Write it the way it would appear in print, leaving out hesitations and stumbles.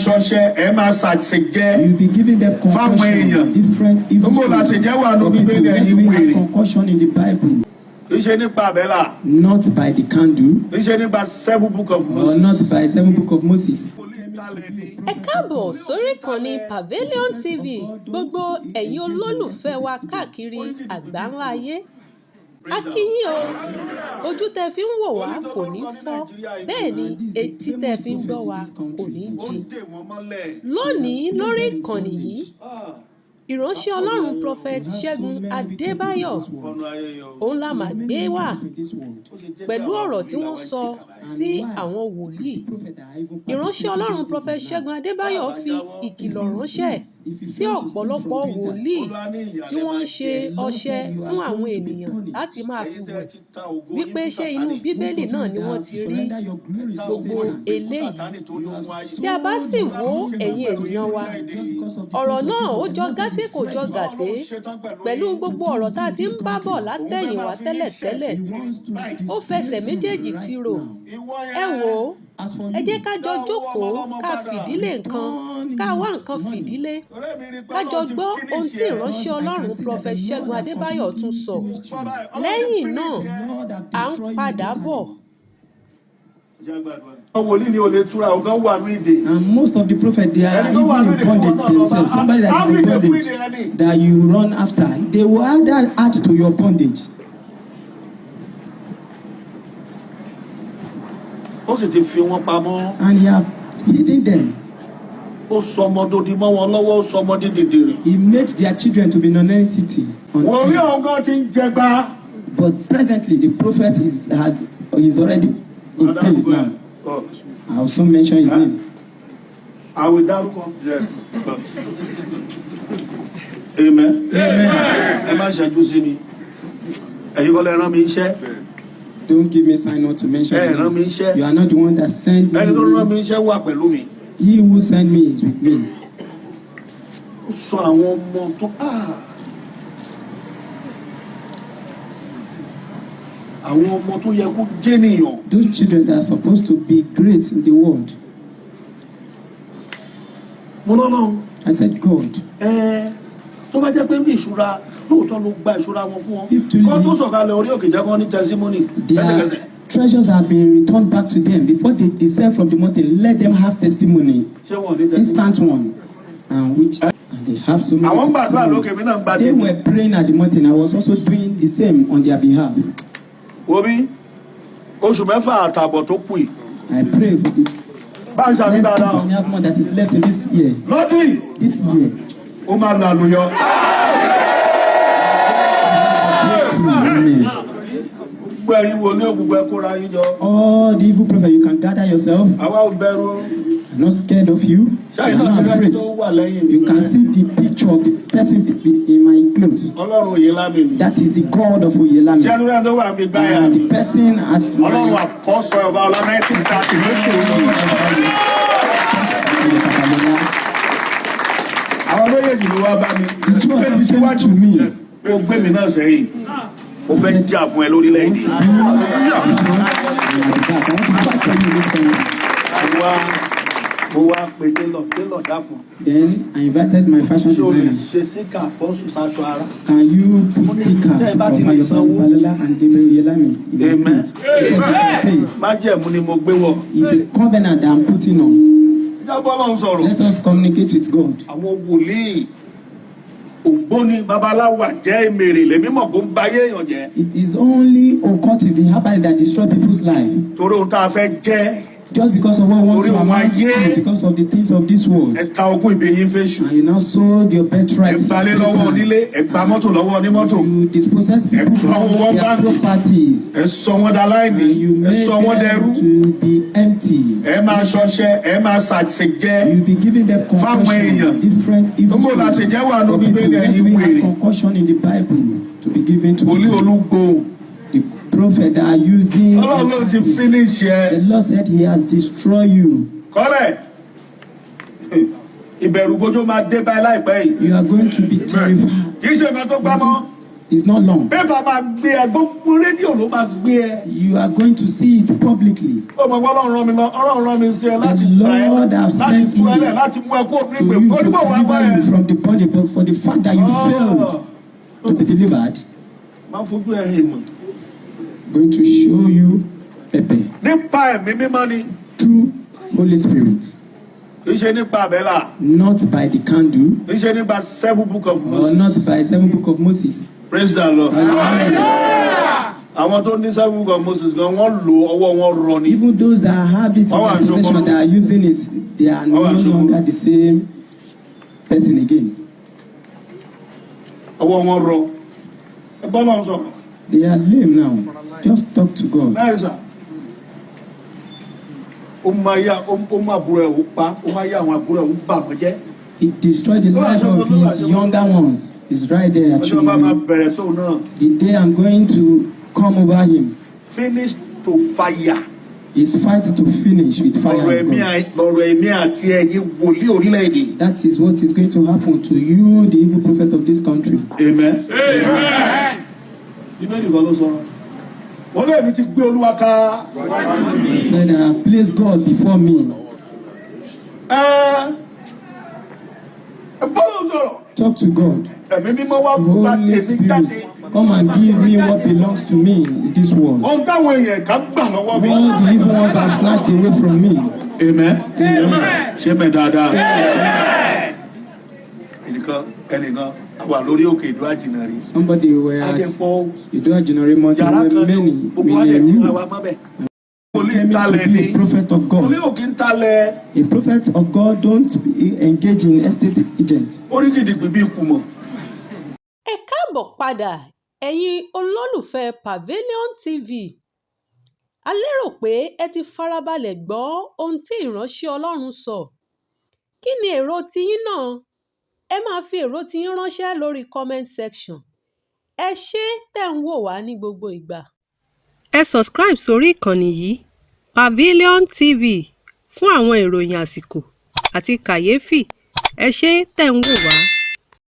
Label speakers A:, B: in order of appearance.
A: ṣọṣẹ, ẹ máa ṣàṣejẹ
B: You'll be giving them
A: fáwọn èèyàn.
B: concussion, different evil
A: Níbo la
B: spirits.
A: ṣèjẹ́ wà nù
B: For people,
A: Bíbélì
B: where
A: ẹ̀yin
B: do we have
A: wèrè?
B: concussion in the Bible?
A: Kì í ṣe nípa àbẹ́là,
B: Not by the candle,
A: kì í ṣe nípa seven book of
B: or
A: Moses.
B: not by seven book of Moses.
C: Ẹ káàbọ̀ sórí ìkànnì Pavilion TV. Gbogbo ẹ̀yin olólùfẹ́ wa káàkiri àgbáńlá ayé, a kí yín o. Ojú tẹ́ fi ń wò wá kò ní fọ́, bẹ́ẹ̀ ni etí tẹ́ fi ń gbọ́ wa kò ní
A: Ó
C: di.
A: dè wọ́n mọ́lẹ̀.
C: Lónìí lórí ìkànnì yìí, ìránṣẹ́ Ọlọ́run Prophet Ṣẹ́gun Adébáyọ̀
A: Ọ̀nà ayé yọ.
C: òun la máa gbé wá pẹ̀lú ọ̀rọ̀ tí wọ́n sọ sí àwọn wòlíì. Ìránṣẹ́ Ọlọ́run Prophet Ṣẹ́gun Adébáyọ̀ fi ìkìlọ̀ ránṣẹ́ sí ọ̀pọ̀lọpọ̀ wòlíì tí wọ́n ń ṣe ọṣẹ fún àwọn ènìyàn láti máa fi wẹ̀, wípé ṣé inú Bíbélì náà ni wọ́n ti rí gbogbo eléyìí? Tí a bá sì wo, ẹ̀yin ènìyàn wa, ọ̀rọ̀ náà ó jọ gàtè, kò jọ gàtè, pẹ̀lú gbogbo ọ̀rọ̀ tá a ti ń bá bọ̀ látẹ̀yìnwá tẹ́lẹ̀tẹ́lẹ̀. Ó fẹsẹ̀ méjèèjì tìrò. Ẹ wò ó, ẹ jẹ́ ká jọ jókòó, ká fìdílé nǹkan, ká wá nǹkan fìdílé, ká jọ gbọ́ ohun tí ìránṣẹ́ Ọlọ́run Prophet Ṣẹ́gun Adébáyọ̀ tún sọ. Lẹ́yìn náà, à ń padà bọ̀.
A: Wòlíì ni ò lè túra, òun kan wà ní ìdè.
B: And most of the prophets, they are
A: Ẹni tó wà
B: even
A: lóde
B: in bondage
A: kí wọ́n náà lọ bá-
B: themselves. Somebody that is in
A: Áfíríkà kú
B: bondage
A: ìdè ẹni.
B: that you run after, they will either add to your bondage.
A: Ó sì ti fi wọ́n pamọ́.
B: And he have hidden them.
A: Ó sọ ọmọdé mọ́ wọn lọ́wọ́, ó sọ ọmọdé dìdìrìn.
B: He made their children to be non-entity on
A: Wòlíì
B: earth.
A: ọ̀hún gan ti ń jẹgba.
B: But presently, the prophet is already in place now. I will soon mention his name.
A: I will dárúkọ. Yes. Amen. Ẹ má ṣẹ́jú sí mi. Ẹ̀yin kọ́ lẹ rán mi iṣẹ́.
B: Don't give me sign not to mention
A: Ẹ
B: his
A: rán
B: name.
A: mi iṣẹ́.
B: You are not the one that sent
A: Ẹni tó rán
B: me.
A: mi iṣẹ́ wà pẹ̀lú mi.
B: He who sent me is with me.
A: Ó sọ àwọn ọmọ tó àwọn ọmọ tó yẹ kó jẹ́nìyàn.
B: Those children that are supposed to be great in the world.
A: Mo lọ́nà
B: I said, God,
A: ẹ tó bá jẹ́ pé bí ìṣúra lóòótọ́ ló gba ìṣúra wọn fún wọn.
B: If truly-
A: Kọ́ tó sọ̀kalẹ̀ orí òkè, jẹ́ kán ní testimony
B: their
A: lẹ́sẹ̀kẹsẹ̀.
B: treasures have been returned back to them. Before they descend from the mountain, let them have testimony.
A: Ṣé wọn ò ní testimony?
B: Instant one. And they have so many.
A: Àwọn ń gbàdúrà lókè, mi náà ń gbà
B: They
A: tèmi.
B: were praying at the mountain. I was also doing the same on their behalf.
A: Wo bí, oṣù 6 àtààbọ̀ tó kù yìí.
B: I pray for this
A: Bá ń ṣàmì
B: next
A: dáadáa.
B: 6.5 months that is left in this year.
A: Lọ́dún yìí,
B: This year.
A: ó máa làlùyọ.
B: Amen.
A: Gbogbo ẹ̀yin wòlíì òkùnkùn, ẹ kóra yín jọ.
B: All the evil prophets, you can gather yourself.
A: Àwa ò bẹ̀rù.
B: I'm not scared of you.
A: Ṣáà
B: I'm
A: náà
B: not
A: ti rẹ́ni
B: afraid.
A: tó wà lẹ́yìn mi.
B: You can see the picture of the person in my clothes.
A: Ọlọ́run Oyèlámì mi.
B: That is the God of Oyelami.
A: Ṣé ẹni rẹ̀ tó wà mí gbáyà
B: And
A: mi?
B: the person at my
A: Ọlọ́run àpọ́sọ ọba ọlá 1930 lókè òní. Àwọn méjèèjì ló wá bá mi.
B: The two of
A: Gbé mi
B: them came
A: síwájú.
B: to me.
A: Kó gbé mi náà sẹ́yìn. Mo fẹ́ jà fún ẹ lórílẹ̀-èdè.
B: I want to fight for you in this country.
A: Mo wá pe tailor, tailor, dákun.
B: Then I invited my fashion
A: Ṣé o lè
B: designer.
A: ṣe sticker fọ́sùn sáṣọ ara?
B: Can you put stickers
A: Tẹ́ ẹ
B: of
A: bá ti lè
B: Ayo
A: sanwó.
B: Babalola and Gabriel Oyelami in my
A: Amen.
B: clothes? Pay.
A: Májẹ̀mú ni mo gbé wọ̀.
B: It's a covenant that I'm putting on.
A: Ìjábọ̀ Ọlọ́run sọ̀rọ̀.
B: Let us communicate with God.
A: Àwọn wòlíì ògbóni, babaláwo, àjẹ́, èmèrè lèmi mọ̀ kó ń ba ayé èèyàn jẹ́.
B: It is only occultists, the herbalist that destroy people's life.
A: Torí ohun tá a fẹ́ jẹ́.
B: Just because of what we want
A: Torí
B: to
A: ohun
B: amount
A: ayé.
B: to, because of the things of this world.
A: Ẹ ta ogún ìbí yín fẹ́ṣù.
B: And you now sold your birthright.
A: Ẹ gbalé lọ́wọ́ onílé, ẹ gba mọ́tò lọ́wọ́ onímọ́tò.
B: You dispossess people
A: Ẹ
B: from
A: gba owó
B: their
A: báńkì.
B: properties.
A: Ẹ sọ wọ́n daláìní,
B: And you
A: ẹ
B: made
A: sọ wọ́n dẹrú.
B: them to be empty.
A: Ẹ máa ṣọṣẹ, ẹ máa ṣàṣejẹ
B: You be giving them
A: fáwọn
B: concussion,
A: èèyàn.
B: different evil
A: Níbo la
B: spirits.
A: ṣe jẹ́ wà nù
B: For people,
A: Bíbélì,
B: where
A: ẹ̀yin
B: do we have
A: wèrè?
B: concussion in the Bible to be given to
A: Wòlíì
B: people?
A: olúgbòhùn.
B: The prophet that are using.
A: Ọlọ́run ló ti finish ẹ.
B: The Lord said He has destroyed you.
A: Kọ́lẹ̀, ìbẹ̀rù bójó máa dé báyìí láìpẹ́ yìí.
B: You are going to be terrified.
A: Kì í ṣe nǹkan tó pamọ́.
B: It's not long.
A: Paper máa gbé ẹ, gbogbo rédíò ló máa gbé ẹ.
B: You are going to see it publicly.
A: Ó mọ̀ pé Ọlọ́run rán mi lọ, Ọlọ́run rán mi sí ẹ láti
B: The
A: gbà ẹ,
B: Lord have
A: láti
B: sent
A: tú ẹ
B: me
A: lẹ̀, láti mú ẹ kó ní
B: to
A: ìgbèkùn.
B: you to
A: Onígbò wá gbọ́
B: deliver
A: ẹ.
B: you from the body, but for the fact that you failed to be delivered,
A: Máa fojú ẹ hìn mọ̀.
B: going to show you pepper
A: Nípa ẹ̀mí mímọ́ ni,
B: through Holy Spirit,
A: kì í ṣe nípa àbẹ́là,
B: not by the candle
A: kì í ṣe nípa seven book of
B: or not
A: Moses.
B: by seven book of Moses.
A: Praise the Lord.
B: Hallelujah.
A: Àwọn tó ní seven book of Moses gan, wọ́n lò ọwọ́ wọn rọ ni.
B: Even those that have it in
A: Ọwọ́
B: their possession,
A: àṣokoro.
B: that are using it, they are no
A: Ọwọ́ àṣokoro.
B: longer the same person again.
A: Ọwọ́ wọn rọ. Ẹ bọ́ lọ́n sọ̀rọ̀.
B: They are lame now. Just talk to God.
A: Bẹ́ẹ̀ sà. Ó máa yá, ó máa àbúrò ẹ̀ ó pa, ó máa yá àwọn àbúrò ẹ̀ ó bà wọ́n jẹ́.
B: He destroyed the life of his younger ones. It's right there at
A: Ọjọ́ bá máa
B: Children.
A: bẹ̀rẹ̀ sóun náà.
B: The day I'm going to come over him
A: Finish to fire.
B: is fight to finish with fire.
A: Lọ̀rọ̀
B: of
A: ẹ̀mí
B: God.
A: lọ̀rọ̀ ẹ̀mí àti ẹ̀yin wòlíì orílẹ̀-èdè.
B: That is what is going to happen to you, the evil prophet of this country.
A: Amen. Bíbélì kan ló sọ. Wọ́n lé mi ti gbé Olúwa ká.
B: He said, I have placed God before me.
A: Ẹ ẹ bọ́lá sọ̀rọ̀.
B: Talk to God.
A: Ẹ̀mí mímọ́ wá gba
B: Holy
A: tèmi jáde.
B: Spirit, come and give me what belongs to me in this world.
A: Ohun táwọn èèyàn kan gbà lọ́wọ́ mi.
B: All the evil ones have snatched away from me.
A: Amen. Ṣé mẹ́ dáadáa? Ẹnìkan ẹnìkan a wà lórí òkè ìdó àjìnà rí.
B: Somebody were at
A: Adẹ̀pọ̀
B: Ido Ajinore Mountain
A: yàrá
B: where
A: kan ní
B: many
A: gbogbo wa
B: in
A: dẹ̀
B: a
A: tí
B: room
A: wa mọ́ bẹ̀. Wòlíì ń
B: claiming to
A: talẹ̀
B: be
A: ni.
B: a prophet of
A: Wòlíì
B: God.
A: ò kí ń talẹ̀.
B: A prophet of God don't be engage in estate agent.
A: Orí gidigbi bí ikú mọ̀.
C: Ẹ káàbọ̀ padà, ẹ̀yin olólùfẹ́ Pavilion TV. A lérò pé ẹ ti farabalẹ̀ gbọ́ ohun tí ìránṣẹ́ Ọlọ́run sọ. Kí ni èrò tiyín náà? Ẹ máa fi èrò tiyín ránṣẹ́ lórí comment section. Ẹ ṣé tẹ̀ ń wò wá ní gbogbo ìgbà. Ẹ subscribe sórí ìkànnì yìí, Pavilion TV, fún àwọn ìròyìn àsìkò àti kàyéfì. Ẹ ṣé tẹ̀ ń wò wá.